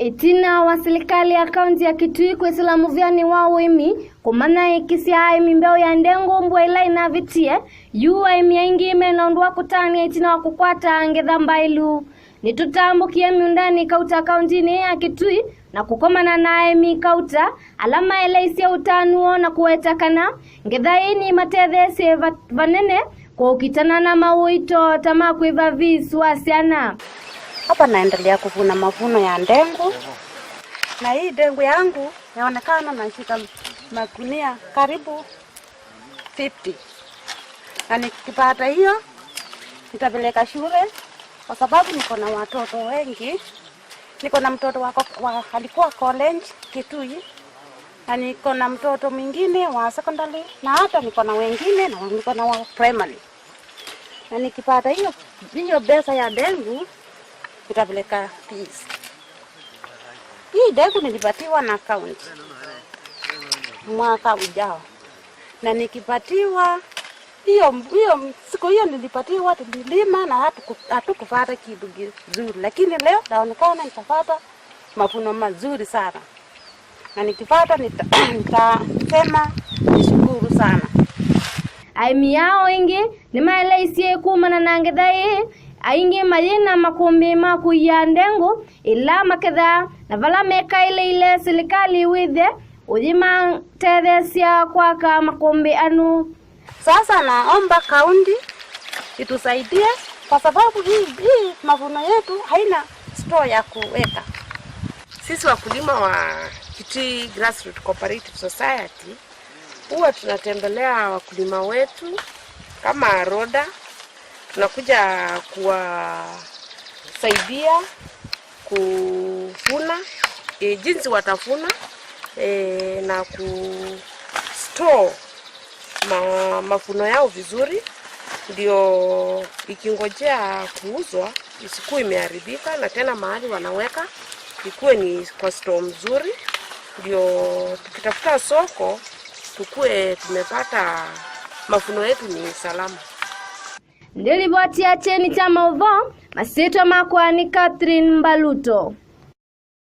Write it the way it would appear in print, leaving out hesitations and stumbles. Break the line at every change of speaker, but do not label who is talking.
Itina wa serikali ya kaunti ya Kitui kwisila muvyani wa uimi kumana ikisia aimi mbeu ya ndengu mbwa ila inavitie yu aimi aingi imenaundwa kutania itina wa kukwata ngetha mbailu. Nitutambukie miundani kauta kauntini ya Kitui na kukomana na aimi kauta alama eleisia utanuo na kuwetakana ngetha ini matethese vanene kwa ukitana na mawito tama kuiva visu wasiana.
Hapa naendelea kuvuna mavuno ya ndengu, na hii ndengu yangu yaonekana nashika magunia karibu 50, na nikipata hiyo nitapeleka shule kwa sababu niko na watoto wengi. Niko na mtoto alikuwa college Kitui, na niko na mtoto mwingine wa secondary, na hata niko na wengine na niko na wa primary. Na nikipata hiyo pesa ya ndengu nitapeleka fees. Hii ndengu nilipatiwa na county mwaka ujao, na nikipatiwa hiyo siku hiyo nilipatiwa, tulilima na hatukupata kitu kizuri, lakini leo naonekana nitapata mavuno mazuri sana, na nikipata nitasema nishukuru sana.
Aimi yao ingi ni maelaisie kumana na ngetha ii aingi mayina makumbi ma kuiya ndengu ila maketha na vala mekaile ile serikali withe uthima tethesia kwaka makumbi anu.
Sasa naomba kaunti itusaidie kwa sababu hii mavuno yetu haina store ya kuweka.
Sisi wakulima wa Kitui Grassroots Cooperative Society huwa tunatembelea wakulima wetu kama Roda, tunakuja kuwasaidia kuvuna, jinsi watavuna, na kustore mavuno yao vizuri, ndio ikingojea kuuzwa isikuwe imeharibika, na tena mahali wanaweka ikuwe ni kwa store mzuri, ndio tukitafuta soko tukue tumepata mavuno yetu ni salama.
Ndilivotia cheni cha mauvo masitwa makwa ni Catherine Mbaluto.